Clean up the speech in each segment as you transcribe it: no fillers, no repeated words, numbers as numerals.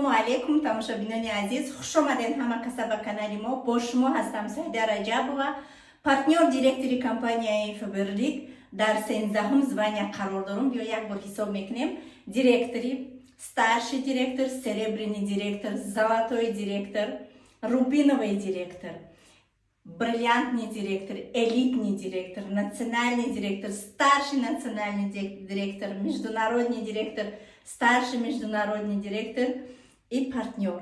Ассалому алайкум, тамошобинони азиз, хушомадед ҳама каса ба канали мо. Бо шумо ҳастам Саида Раҷабова, партнёр директори компанияи Фаберлик, дар 13-ҳум звания қарор дорум. Биё, як бор ҳисоб мекунем: директори, старший директор, серебряный директор, золотой директор, рубиновый директор, бриллиантный директор, элитный директор, национальный директор, старший национальный директор, международный директор, старший международный директор и партнер.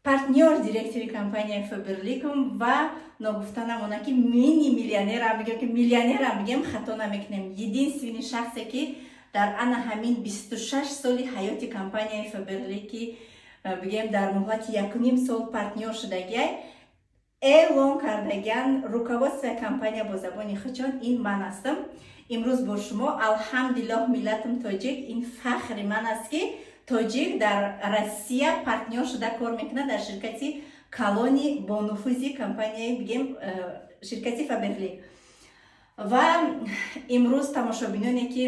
Партнер директори компанияи Фаберликум. Ва ногуфта намона, ки мини миллионерам бигем, ки миллионерам бигем, хато намекунем. Единственный шахсе, ки дар ана ҳамин 26 соли ҳаёти компанияи Фаберлик, ки бигем, дар муҳлати 1,5 сол партнёр шудагиай, эълон кардагиан руководствои компания бо забони худшон, ин ман ҳастам. Имрӯз бо шумо, алҳамдулиллоҳ, миллатам тоҷик, ин фахри ман аст, ки тоҷик дар Россия партнёр шуда кор мекунад дар ширкати калони бонуфузи компанияи, бигем, ширкати Фаберлик. Ва имрӯз тамошобиноне, ки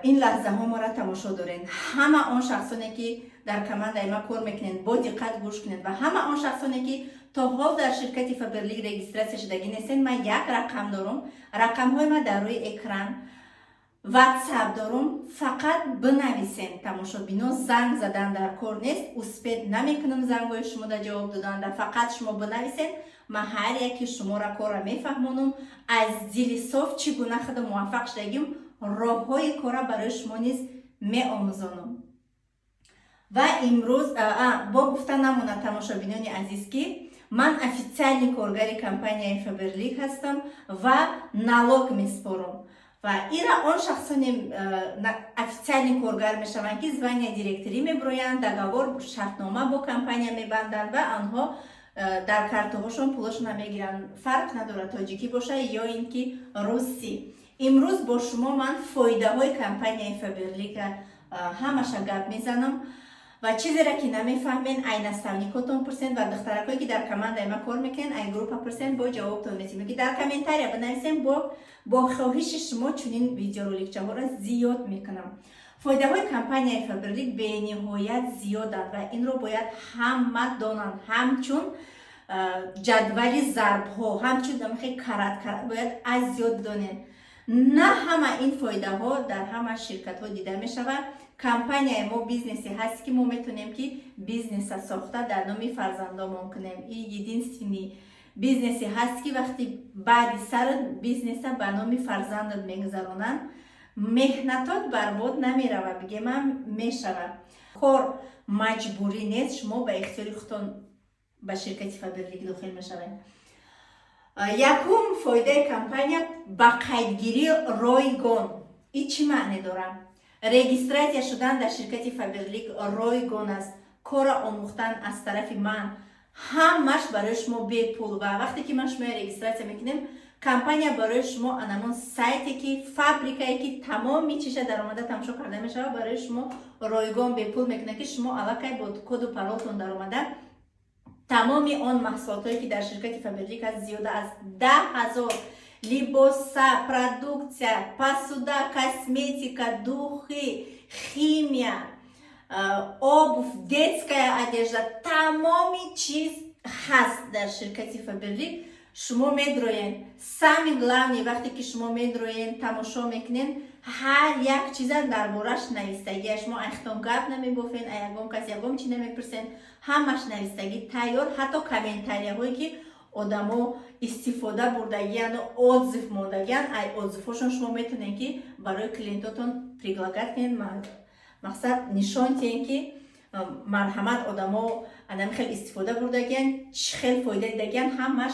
ин лаҳзаҳо моро тамошо доред, ҳама он шахсоне, ки дар командаи ма кор мекунед, бо диққат гӯш кунед. Ва ҳама он шахсоне, ки то ҳол дар ширкати Фаберлик регистрация шудагӣ нестед, ман як рақам дорум, рақамҳои ман дар рӯи экран, Ватсап дорум, фақат бинависен. Тамошобино, занг задан дар кор нест, успеть намекунам зангҳои шумо да ҷавоб доданда. Фақат шумо бинависен, ман ҳар яки шуморо корра мефаҳмонам, аз дили соф чӣ гуна худам муваффақ шудагим, роҳҳои корра барои шумо низ меомӯзонам. Ва имрӯз бо гуфта намонад, тамошобинони азиз, ки ман официальный коргари компанияи Фаберлик ҳастам ва налог меспорам. Ва ира он шахсоне официальный коргар мешаванд, ки звания директорӣ меброянд, договор, шартнома бо компания мебанданд ва онҳо дар картаҳошон пулошона мегиранд. Фарқ надорад, тоҷикӣ боша ё ин ки русӣ. Имрӯз бо шумо ман фоидаҳои компанияи Фаберлика ҳамаша гап мезанам. Ва чизеро, ки намефаҳмен, ай наставникотон пурсен ва духтаракое, ки дар командаи ма кор мекунен, ай группа пурсен, бо ҷавобтон метиҳем. Ки дар комментария бинависем, бо хоҳиши шумо чунин видеороликчаҳоро зиёд мекунам. Фоидаҳои компанияи Фаберлик бениҳоят зиёданд ва инро бояд ҳама донанд. Ҳамчун ҷадвали зарбҳо, ҳамчун карат карат бояд аз зиёд донед. На ҳама ин фоидаҳо дар ҳама ширкатҳо дида мешавад. Компанияи мо бизнесе ҳаст, ки мо метавонем, ки бизнеса сохта дар номи фарзандомон кунем. И единственный бизнесе ҳаст, ки вақти баъди сарат бизнеса ба номи фарзандат мегузаронанд, меҳнатот барбод намеравад, бигемам мешавад. Кор маҷбурӣ нест, шумо ба ихтиёри худтон ба ширкати Фаберлик дохил мешавед. Якум фоидаи компания: ба қайдгирӣ ройгон. И чӣ маъне дорад? Регистрация шудан дар ширкати Фаберлик ройгон аст. Корро омӯхтан аз тарафи ман ҳамаш барои шумо бепул. Ва вақте ки ман шумоя регистрация мекунем, компания барои шумо анамон сайте, ки фабрикае, ки тамоми чиша даромада тамошо карда мешавад, барои шумо ройгон, бепул мекунад, ки шумо аллакай бо коду паролтон даромада тамоми он маҳсулотҳое, ки дар ширкати Фаберлик аст, зиёда аз 10 000 либоса, продукция, посуда, косметика, духи, химия, обувь, детская одежда, тамоми чиз ҳаст дар ширкати Фаберлик. Шумо медроен, самый главный, вақте ки шумо медроен, тамошо мекунен, ҳар як чиза дар бораш навистагия. Шумо айхтон гап намебофен, а ягон кас ягон чи намепурсен, ҳамаш навистагӣ тайёр. Ҳатто комментарияҳое, ки одамо истифода бурдагияну отзыв мондагиян, ай отзывҳошон шумо метавонед, ки барои клиентотон предлагать кунед, мақсад нишон диҳен, ки марҳамат, одамо анами хел истифода бурдагиян, чӣ хел фоида дидагиян, ҳамаш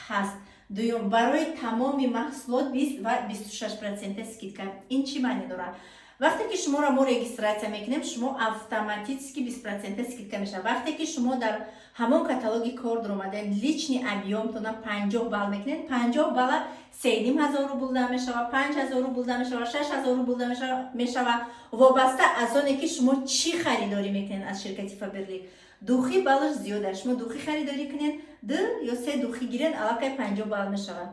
ҳаст. Дуюм, барои тамоми маҳсулот 20 ва 26% скидка. Ин чӣ маъне дорад? Вақте ки шуморо мо регистрация мекунем, шумо автоматически 20% скидка мешавад. Вақте ки шумо дар ҳамон каталоги кор дуромаден, личный объёмтона 50 балл мекунед, 50 балла 3500 рубл да мешавад, 5000 рубл да мешавад, 6000 рубл да мешавад, вобаста аз оне, ки шумо чӣ харидорӣ мекунед аз ширкати Фаберлик. Духи баллаш зиёд аст. Шумо духи харидорӣ кунед, ду ё се духи гиред, аллакай 50 балл мешавад.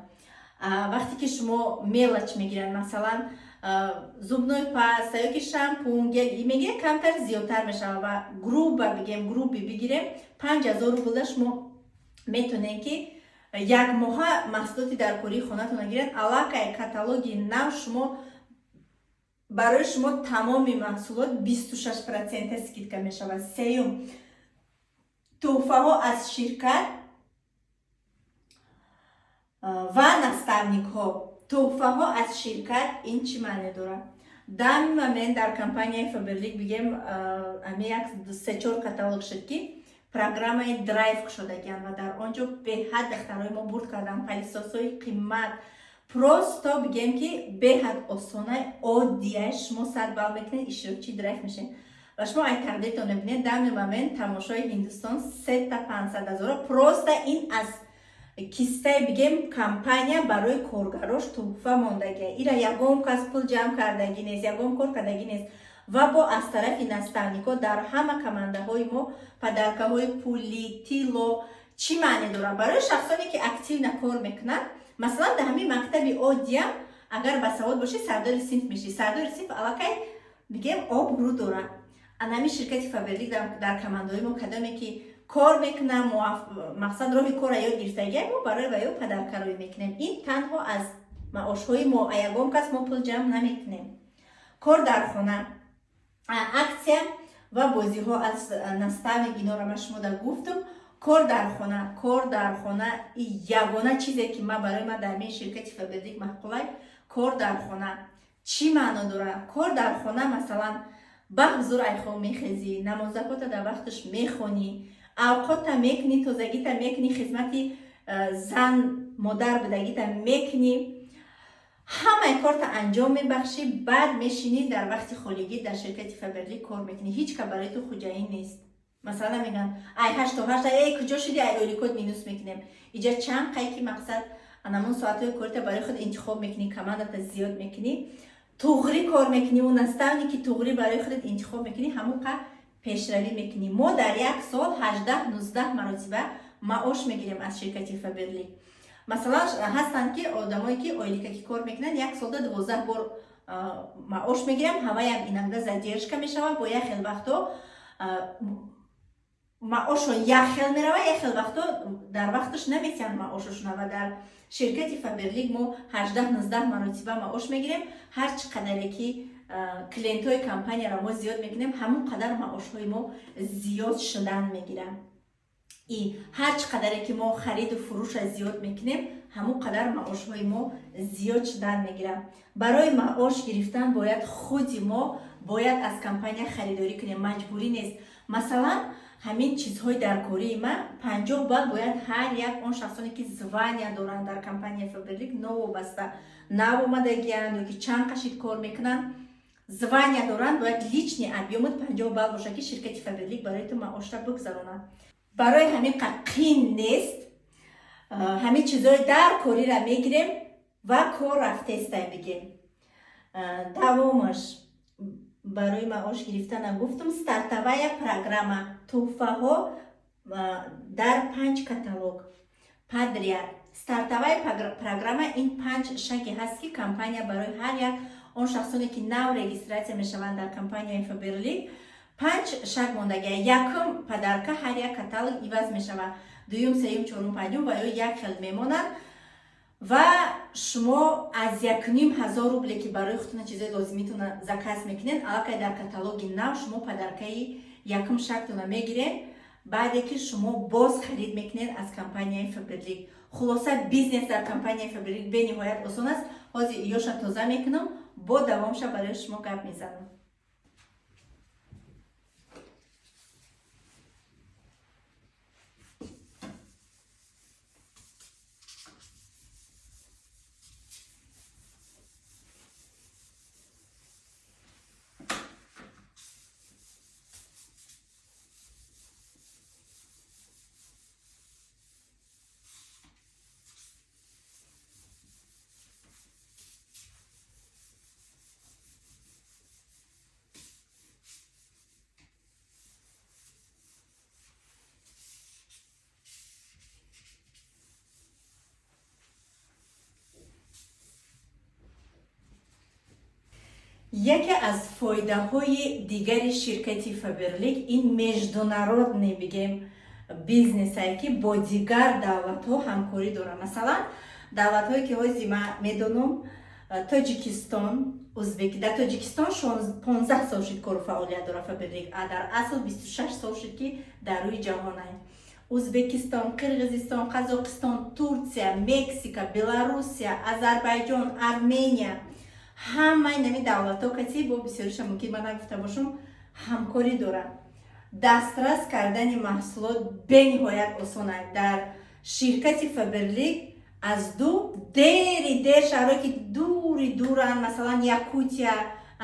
Вақте ки шумо мелочь мегиред, масалан, Зубной паста ё ки шампун, гель мегирем, камтар зиёдтар мешавад. Ва грубо бигем, грубый бигирем, 5000 рублда шумо метонем, ки як моҳа маҳсулоти даркории хонатона гиред. Аллакай каталоги нав шумо, барои шумо тамоми маҳсулот 26% скидка мешавад. Сеюм, тӯҳфаҳо аз ширкат ва наставникҳо. Тӯҳфаҳо аз ширкат ин чӣ маъне дорад? Данный момент дар компанияи Фаберлик, бигем, ами як сечор каталог шуд, ки программаи драйв кушодагианд ва дар он ҷо беҳад духтарои мо бурд карданд. Пылесосҳои қимат, просто бигем, ки беҳад осона, оддия. Шумо 100 балл мекунед, иштирокчии драйв мешед. Ва шумо ай тақдиртон мебинед, данный момент тамошои Ҳиндустон сета 500 000-ро просто ин аз кистаи, бигем, компания барои коргарош туҳфа мондагия. Ира ягон кас пул ҷамъ кардагӣ нест, ягон кор кардагӣ нест. Ва бо аз тарафи наставникҳо дар ҳама командаҳои мо подаркаҳои пулӣ, тилло. Чӣ маъне дорад барои шахсоне, ки активно кор мекунанд? Масалан, дар ҳамин мактаби оддия агар басавод бошӣ, сардори синф мешӣ. Сардори синф аллакай, бигем, обрӯ дорад. Анами ширкати Фаберлик дар командаҳои мо кадоме ки кор мекунам, мақсад, роҳи корра ёд гирифтагия, мо барои ваё подаркароӣ мекунем. Ин танҳо аз маошҳои мо, а ягон кас мо пул ҷамъ намекунем. Кор дар хона, акция ва бозиҳо аз наставник, инора ман шумо да гуфтум. Кор дар хона, кор дар хона ягона чизе, ки ма барои ман дар мин ширкати Фаберлик маъқулай. Кор дар хона чӣ маъно дорад? Кор дар хона, масалан, ба ҳузур айхоб мехезӣ, намозакота дар вақташ мехонӣ, авқотта мекунӣ, тозагита мекунӣ, хизмати зан, модар будагита мекунӣ, ҳамаи корта анҷом мебахшӣ, баъд мешинӣ, дар вақти холигӣ дар ширкати Фаберлик кор мекунӣ. Ҳеҷ ка барои ту хуҷаин нест. Масалан, мегӯянд: «Ай 8 то 8, эй, куҷо шудӣ? Ай ойликот минус мекунем». Иҷа чанд қай ки, мақсад, анамон соатҳои корита барои худ интихоб мекунӣ, командата зиёд мекунӣ, туғрӣ кор мекунӣ, у наставники туғрӣ барои худат интихоб мекунӣ, ҳамон қа пешравӣ мекунӣ. Мо дар як сол 18-19 маротиба маош мегирем аз ширкати Фаберлик. Масалан, ҳастанд ки одамое, ки ойлика ки кор мекунанд, як солда 12 бор маош мегирам. Ҳаваям иногда задержка мешавад, бо як хел вақтҳо маошон як хел мерава, як хел вақтҳо дар вақташ наметиҳанд маошошона. Ва дар ширкати Фаберлик мо 18-19 маротиба маош мегирем. Ҳар чӣ қадаре ки клиентҳои компанияро мо зиёд мекунем, ҳамон қадар маошҳои мо зиёд шудан мегиранд. И ҳар чӣ қадаре ки мо хариду фурӯша зиёд мекунем, ҳамон қадар маошҳои мо зиёд шудан мегиранд. Барои маош гирифтан бояд худи мо бояд аз компания харидорӣ кунем, маҷбурӣ нест. Масалан, ҳамин чизҳои даркории ма 50 балл бояд ҳар як он шахсоне, ки звания доранд дар компанияи Фаберлик, новобаста нав омадагианд ё ки чанд қашид кор мекунанд, звания доранд, бояд личный объёмат 50 балл бошад, ки ширкати Фаберлик барои ту маошра бигзаронад. Барои ҳамин қин нест. Ҳамин чизҳои даркориро мегирем ва кор рафтестай, бигем. Давомаш, барои маош гирифтана гуфтум. Стартовая программа, туҳфаҳо дар панҷ каталог подряд. Стартовая программа ин панҷ шаке ҳаст, ки компания барои ҳар як он шахсоне, ки нав регистрация мешаванд дар компанияи Фаберлик, панҷ шак мондагия. Якум подарка ҳар як каталог иваз мешавад, дуюм, сеюм, чорум, панҷум ва ё як хел мемонад. Ва шумо аз 1500 рубле, ки барои худтона чизои лозимитона заказ мекунед, аллакай дар каталоги нав шумо подаркаи якум шактона мегиред, баъде ки шумо боз харид мекунед аз компанияи Фаберлик. Хулоса, бизнес дар компанияи Фаберлик бениҳоят осон аст. Ҳозир ёша тоза мекунам, бо давомша барои шумо гап мезанам. Яке аз фоидаҳои дигари ширкати Фаберлик ин международный, бигем, бизнесае, ки бо дигар давлатҳо ҳамкорӣ дорад. Масалан, давлатҳое, ки ҳози ман медонам: Тоҷикистон, Узбеки. Дар Тоҷикистон 15 сол шуд, кору фаъолият дорад Фаберлик, а дар асл 26 сол шуд, ки дар рӯи ҷаҳонай. Узбекистон, Қирғизистон, Қазоқистон, Турсия, Мексика, Беларусия, Озарбойҷон, Армения, ҳамаи нами давлатҳо кати, бо бисёриша мумкин ман нагуфта бошам, ҳамкорӣ дорад. Дастрас кардани маҳсулот бениҳоят осон аст дар ширкати Фаберлик. Аз ду дери дер шаҳрое, ки дури дуранд, масалан, Якутия,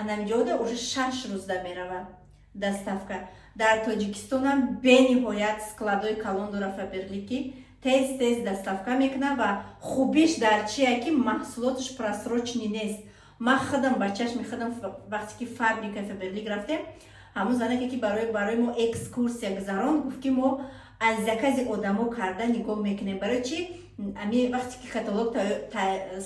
анамиҷода уже 6 рӯзда меравад доставка. Дар Тоҷикистонам бениҳоят складои калон дора Фаберлики, тез тез доставка мекунад. Ва хубиш дар чие, ки маҳсулоташ просроченный нест. Ман худам ба чашми худам, вақте ки фабрикаи Фаберлик рафтем, ҳамун занаке, ки барои мо экскурсия гузаронд, гуфт, ки мо аз закази одамо карда нигоҳ мекунем. Барои чи? Ами вақте ки каталог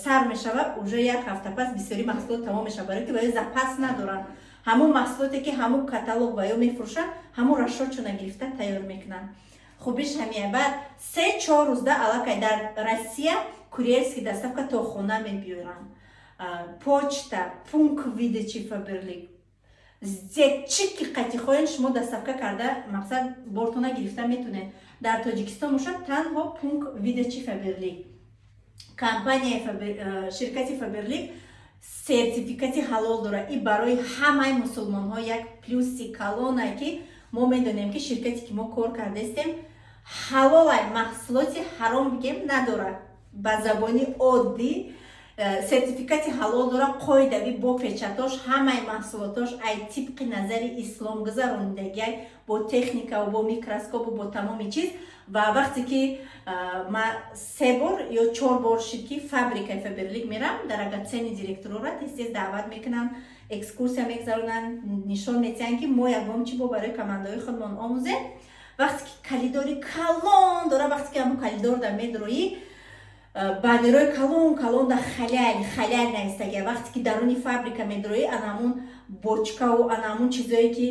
сар мешавад, уже як ҳафта пас бисёри маҳсулот тамом мешавад, барои ки барои запас надоранд. Ҳамун маҳсулоте, ки ҳамун каталог ва ё мефурӯшанд, ҳамун расчётшона гирифта тайёр мекунанд. Хубиш ҳамия. Баъд 3-4 рӯзда аллакай дар Россия курьерский доставка то хона мебиёранд. Почта, пункт выдачи Фаберлик, чӣ ки қати хоҳед, шумо доставка карда, мақсад, бортона гирифта метонед. Дар Тоҷикистон бошад, танҳо пункт выдачи Фаберлик. Компанияи ширкати Фаберлик сертификати ҳалол дорад. И барои ҳамаи мусулмонҳо як плюси калонае, ки мо медонем, ки ширкате, ки мо кор кардаистем, ҳалолай, маҳсулоти ҳаром, бигем, надорад. Ба забони оддӣ, сертификати ҳалол дорад, қоидавӣ, бо печатош. Ҳамаи маҳсулотош ай тибқи назари ислом гузаронидагиай, бо техникаву бо микроскопу бо тамоми чиз. Ва вақте ки ма се бор ё чор бор шид, ки фабрикаи Фаберлик мерам, драгоценный директорора тез тез даъват мекунанд, экскурсия мегузаронанд, нишон метиҳанд, ки мо ягон чи бо барои командаҳои худмон омӯзем. Вақте ки калидори калон дора, вақте ки ҳамон калидорда медроӣ, баннерои калон калон да «халяль, халяль» навистагия. Вақте ки даруни фабрика медроӣ, ана ҳамун бочкаву ана ҳамун чизое, ки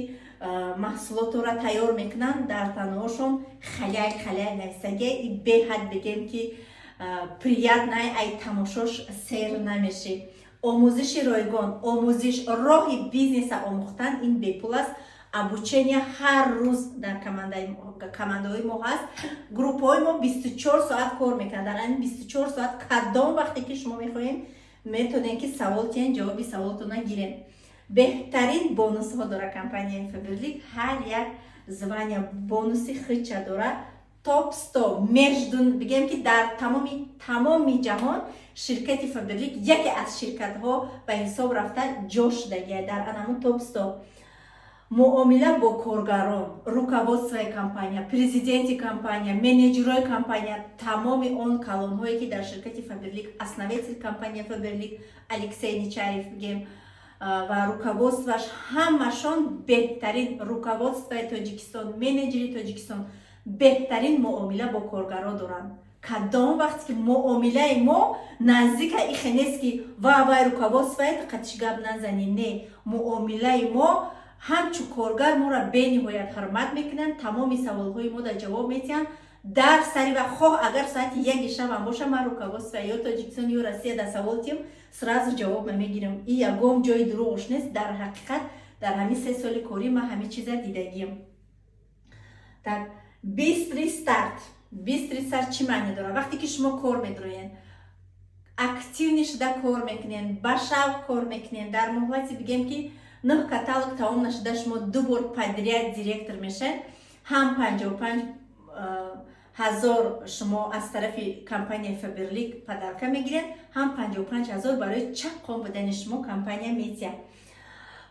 маҳсулотро тайёр мекунанд, дар танаҳошон «халяль, халяль» навистагия. И беҳад, бигем, ки приятный, ай тамошош сер намешӣ. Омӯзиши ройгон, омӯзиш, роҳи бизнеса омӯхтан ин бепул аст. Обучение ҳар рӯз дар командаҳои мо ҳаст. Группаҳои мо 24 соат кор мекунад. Дар ҳамин 24 соат кадом вақте ки шумо мехоҳем, метонем, ки савол тиҳен, ҷавоби саволтона гирем. Беҳтарин бонусҳо дора компанияи Фаберлик. Ҳар як звания бонуси хича дора. Топ 100 между, бигем, ки дар тамоми ҷаҳон ширкати Фаберлик яке аз ширкатҳо ба ҳисоб рафта, ҷо шудагия дар анамун топ 100. Муомила бо коргарон, руководствои компания, президенти компания, менеҷерои компания, тамоми он калонҳое, ки дар ширкати Фаберлик, основатель компания Фаберлик Алексей Нечаев, бигем, ва руководствоаш, ҳамашон беҳтарин. Руководствои Тоҷикистон, менеҷери Тоҷикистон беҳтарин муомила бо коргаро доранд. Кадом вақте ки муомилаи мо наздика, ихе нест, ки ва вай руководствоет, қатиш гап назанӣ. Не, муомилаи мо ҳамчун коргар, моро бениҳоят ҳурмат мекунанд, тамоми саволҳои мо дар ҷавоб метиҳанд дар сари вақт. Хоҳ агар соати 1 шабам боша, ман руководство ё Тоҷикистон, ё Россия дар савол тиҳам, сразу ҷавоб мегирам. И ягон ҷои дурӯғш нест. Дар ҳақиқат, дар ҳамин 3 соли корӣ ман ҳамин чиза дидагиям. Так, быстрый старт. Быстрый старт чӣ маъне дорад? Вақте ки шумо кор медроед, активный шуда кор мекунед, ба шавқ кор мекунед, дар муҳлати, бигем, ки нӯҳ каталог тамом нашуда, шумо ду бор подряд директор мешавед, ҳам 55 000 шумо аз тарафи компанияи Фаберлик подарка мегиред, ҳам 55 000 барои чаққон будани шумо компания метиҳад.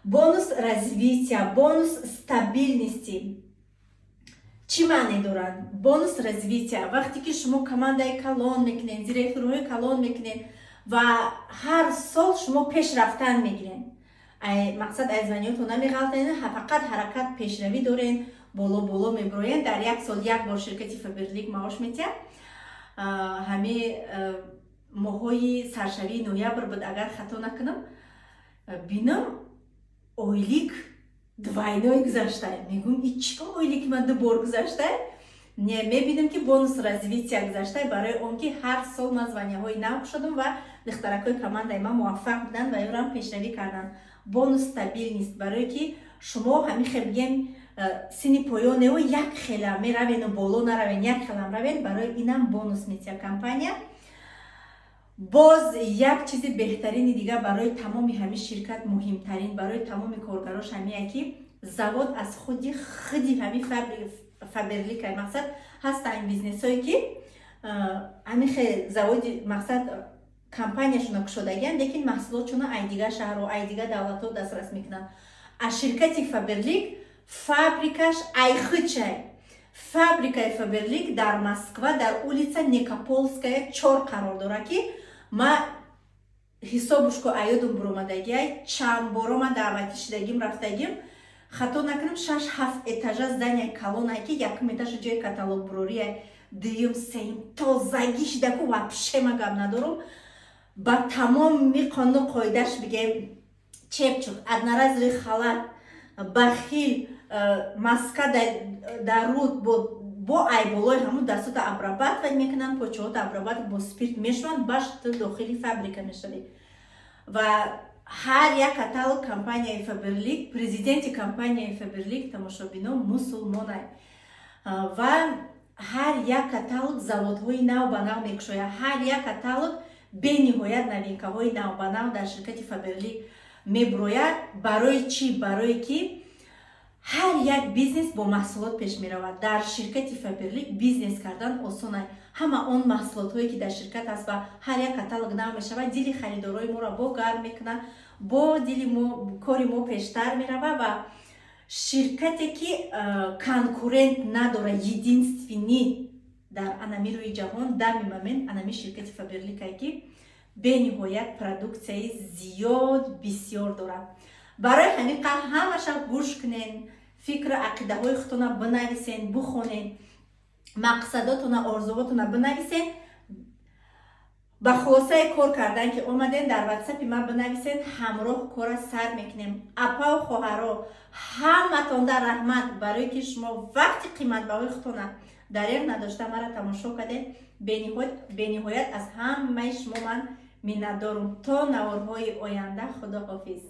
Бонус развития, бонус стабильности чӣ маъне дорад? Бонус развития: вақте ки шумо командаи калон мекунед, директорҳои калон мекунед ва ҳар сол шумо пеш рафтан мегиред, мақсад, аз званиётон намеғалтанед, фақат ҳаракат, пешравӣ дорен, боло боло мебироен. Дар як сол як бор ширкати Фаберлик маош метиҳад. Ҳами моҳҳои саршавии ноябр буд, агар хато накунам, бинам. Ойлик двойной гузаштай. Мегӯм, и чӣ ба ойлики ман ду бор гузаштай? Не, мебинем, ки бонус развития гузаштай, барои он ки ҳар сол ман звания ҳои нав кушодам ва духтаракҳои командаи ман муваффақ буданд ва ёрам пешравӣ карданд. Бонус стабил нест, барое ки шумо ҳамин хел бигем, синни поёнео як хела меравену боло наравен, як хелам равен. Барои инам бонус метия компания. Боз як чизи беҳтарини дигар, барои тамоми ҳамин ширкат муҳимтарин, барои тамоми коргарош ҳамия, ки завод аз худи ҳамин Фаберлика. Мақсад, ҳастанд бизнесҳое, ки ҳамин хел заводи, мақсад, компанияшона кушодагианд, лекин маҳсулотшона ай дигар шаҳрҳо, ай дигар давлатҳо дастрас мекунанд. Аз ширкати Фаберлик фабрикаш айхичай. Фабрикаи Фаберлик дар Москва, дар улица Никопольская 4 қарор дорад, ки ма ҳисобушко аёдум буромадагиай. Чанд боро ман даъватӣ шидагим, рафтагим. Хато накунам, шаш ҳафт этажа здания калонае, ки якум этажа ҷои каталог бурория, дуюм, сеюм тозагӣ шидаку, вообще ма гап надорам. Ба тамоми қонуну қоидаш, бигем, чепчик, одноразовый халат, бахил, маска дар руд, бо айболои ҳамун дастото обрабатывать мекунанд, почаҳото обрабатывать, бо спирт мешаванд, баш ту дохили фабрика мешавӣ. Ва ҳар як каталог компанияи Фаберлик, президенти компанияи Фаберлик, тамошобино, мусулмонай. Ва ҳар як каталог заводҳои нав ба нав мекушояд, ҳар як каталог бениҳоят новинка ҳои навбанав дар ширкати Фаберлик мебурояд. Барои чӣ? Барое ки ҳар як бизнес бо маҳсулот пеш меравад. Дар ширкати Фаберлик бизнес кардан осон. Ҳама он маҳсулотҳое, ки дар ширкат ҳаст ва ҳар як каталог нав мешавад, дили харидорои моро бо гарм мекунад, бо дили мо кори мо пештар меравад. Ва ширкате, ки конкурент надорад, единственный дар анами рӯи ҷаҳон, дами момент анами ширкати Фаберликае, ки бениҳоят продуксияи зиёд, бисёр дорад. Барои ҳамин қадр ҳамаша гӯш кунен, фикру ақидаҳои худтона бинависен, бухонен, мақсадотона, орзуҳотона бинависен. Ба хулосаи кор кардан ки омаден, дар Ватсапи ман бинависен, ҳамроҳ кора сар мекунем. Апау хоҳаро, ҳаматонда раҳмат, барое ки шумо вақти қиматбаҳои худтона дареғ надошта маро тамошо кардед. Бениҳоят аз ҳамаи шумо ман миннатдорум. То наворҳои оянда, худо ҳофиз.